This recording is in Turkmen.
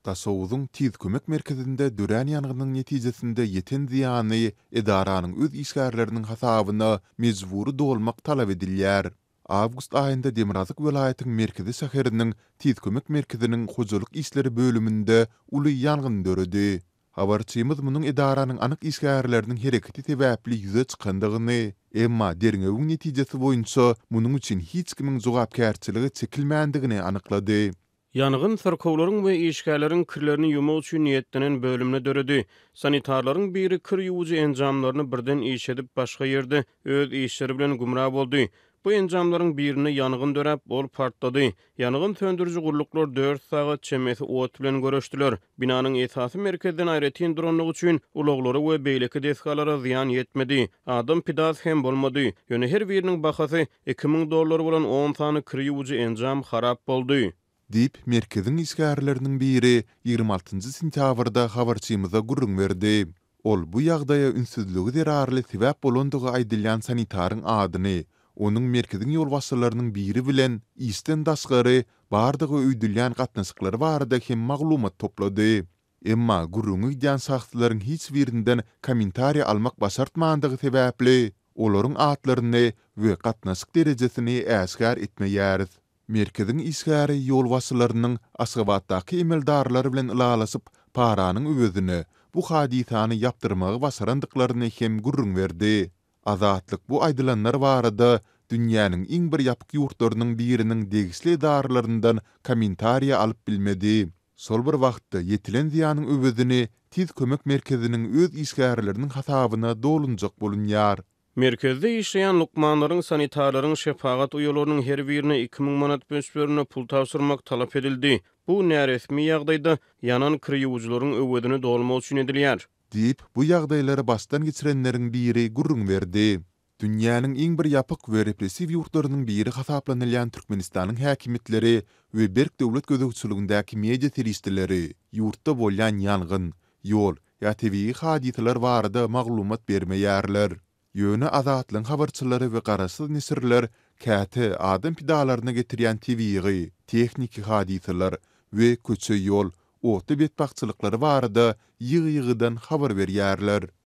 Daşoguzyň Tiz kömek merkezinde dörän ýangynyň netijesinde ýeten zyýany edaranyň öz işgärleriniň hasabyna mejbury dolmak talap edilýär. Awgust aýynda demirgazyk welaýatyň merkezi şäheriniň Tiz kömek merkeziniň hojalyk işleri bölüminde uly ýangyn döredi. Habarçymyz munuň edaranyň anyk işgärleriniň hereketi sebäpli ýüze çykandygyny, emma derňewiň netijesi boýunça munuň üçin hiç kimiň jogapkärçilige çekilmändigini anyklady. Ýangyn syrkawlaryň we işgärleriň kirlerini ýuwmak üçin niýetlenen bölümde döredi. Sanitarlaryň biri kir ýuwujy enjamlaryny birden işledip, başga ýerde öz işleri bilen gümra boldy. Bu enjamlaryň birinde ýangyn döräp, ol partlady. Ýangyn söndüriji gulluklar dört sagat çemesi ot bilen göreşdiler. Binanyň esasy merkezden aýratyn durandygy üçin ulaglara we beýleki desgalara zyýan ýetmedi. Adam pidasy hem bolmady. Ýöne her biriniň bahasy 2000 dollar bolan on sany kir ýuwujy enjam harap boldy. Diýip, merkeziň işgärleriniň biri 26 sentýabrda habarçymyza gürrüň berdi. Ol bu ýagdaýa ünssüzligi zerarly sebäp bolandygy aýdylýan sanitaryň adyny, onuň merkeziň ýolbaşçylarynyň biri bilen işden daşgary bardygy öýdülýän gatnaşyklary barada hem maglumat toplady. Emma gürrüňi gidýän şahslaryň hiç birinden kommentariý almak başartmandygy sebäpli, olaryň atlaryny we gatnaşyk derejesini äşgär etmeýäris. Merkeziň işgäri ýolbaşçylarynyň Aşgabatdaky emeldarlar bilen ylalaşyp, paranyň öwezine bu hadysany ýapdyrmagy başarandyklaryny hem gürrüň berdi. Azatlyk bu aýdylanlar barada dünýäniň iň bir ýapyk ýurtlarynyň biriniň degişli edaralaryndan kommentariýa alyp bilmedi. Şol bir wagtda, ýetilen zyýanyň öwezini Tiz kömek merkeziniň öz işgärleriniň hasabyna dolunjak bolunýar. Merkezde işleýän lukmanlaryň, sanitarlaryň, şepagat uýalarynyň her birine 2000 manat möçberinde pul tabşyrmak talap edildi. Bu näresmi ýagdaýda ýanan kir ýuwujylaryň öwezini dolmak üçin edilýär. Diýip, bu ýagdaýlary başdan geçirenleriň biri gürrüň berdi. Dünýäniň iň bir ýapyk we repressiw ýurtlarynyň biri hasaplanylýan Türkmenistanyň häkimiýetleri we berk döwlet gözegçiligindäki media serişdeleri ýurtda bolýan ýangyn, ýol ýa tebigy hadysalar barada maglumat bermeýärler. Ýöne Azatlygyň habarçylary we garaşsyz neşirler käte adam pidalaryna getirýän tebigy, tehniki hadysalar we köçe-ýol, otly betbagtçylyklary barada ýygy-ýygydan habar berýärler.